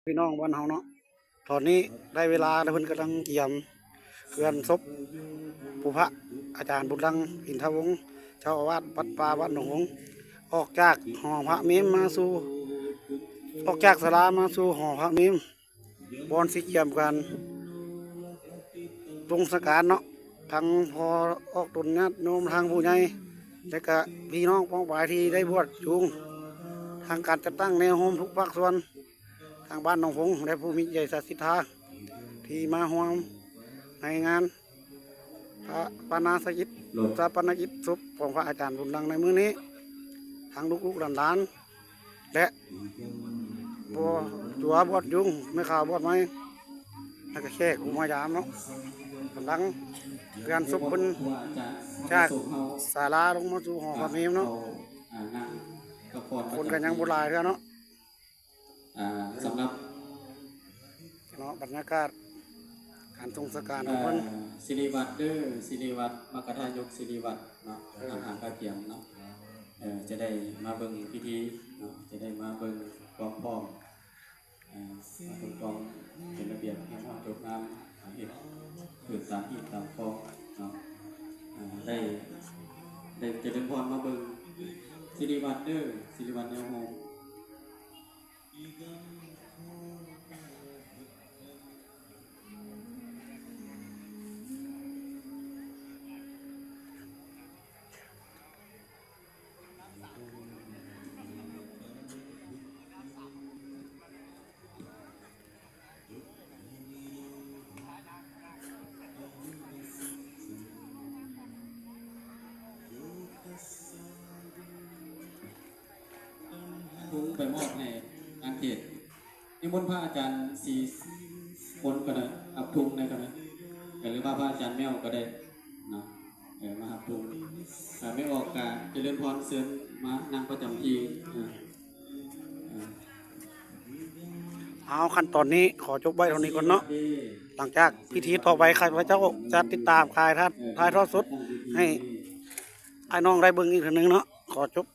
ພີ່ນ້ອງບ້ານເຮົາເນາະ. ຕອນນີ້ໄດ້ເວລາແລ້ວ ເພິ່ນກຳລັງກຽມເຄື່ອນສົບຜູ້ພະອາຈານບຸນລັງ ອິນທະວົງ ເຈົ້າອາວາດວັດປ່າບ້ານໜອງຫົງ ອອກຈາກຫໍພະເມມມາສູ່ ອອກຈາກສາລາມາສູ່ຫໍພະເມມ ບ່ອນຊິກຽມການລົງສະການເນາະ. ທັງພໍ່ອອກຕົນ ຍາດໂຍມ ທາງຜູ້ໃຫຍ່ ແລະກະພີ່ນ້ອງປ້ອງປາຍທີ່ໄດ້ບວດຈູງ ທາງການຈັດຕັ້ງແນວໂຮມທຸກພາກສ່ວນ ທາງບ້ານໜອງຫົງ ແລະຜູ້ມີໃຈສັດທິດທາ ທີ່ມາຮ່ວມໃນງານ ພະປານາສະກິດ ຊາປະນະກິດສົບຂອງພະອາຈານບຸນລັງໃນມື້ນີ້ ທັງລູກໆຫຼານໆ ແລະ ພໍ່ຈົວບວດຍຸງ ແມ່ຂາວບວດໃໝ່ ແລະກະແຂກຜູ້ມາຢາມເນາະ ກຳລັງເຄື່ອນສົບເພິ່ນຈາກສາລາລົງມາສູ່ຫໍພະເມມເນາະ. ຄົນກະຍັງບໍ່ຫຼາຍເທື່ອເນາະ. ອ່າ ສຳລັບເນາະ ບັນຍາກາດການສົ່ງສະການຂອງເພິ່ນ ເອີ ສິລິວັດເດີ ສິລິວັດ ມັກກະທາຍົກສິລິວັດເນາະ ອາຫານກະກຽມເນາະ ເອີ ຈະໄດ້ມາເບິ່ງພິທີເນາະ ຈະໄດ້ມາເບິ່ງຄວາມພ້ອມ ເອີ ມາເບິ່ງຄວາມເປັນລະບຽບຮຽບຮ້ອຍຈົບງາມ ເຮັດຖືກຕາມຮີດຕາມຄອງເນາະ ເອີ ໄດ້ ໄດ້ຈະເລີນພອນມາເບິ່ງສິລິວັດເດີ ສິລິວັດແນວໂຮມ. ທຸງໄປມອບໃຫ້ອາເຂດ ນິມົນພະອາຈານສີ່ຄົນກໍໄດ້ ຮັບທຸງໄດ້ກໍໄດ້ ກໍ ຫຼືວ່າພະອາຈານແມວກໍໄດ້ເນາະ ເອີ ມາຮັບທຸງ. ຖ້າແມ່ອອກກະຈະເລີນພອນ ເຊີນມານັ່ງປະຈຳທີ່ເນາະ. ເອົາ ຂັ້ນຕອນນີ້ຂໍຈົບໄວ້ເທົ່ານີ້ກ່ອນເນາະ. ຫຼັງຈາກພິທີຕໍ່ໄປ ຂ້າພະເຈົ້າຈະຕິດຕາມຖ່າຍທອດ ຖ່າຍທອດສົດໃຫ້ອ້າຍນ້ອງໄດ້ເບິ່ງອີກເທື່ອໜຶ່ງເນາະ. ຂໍຈົບ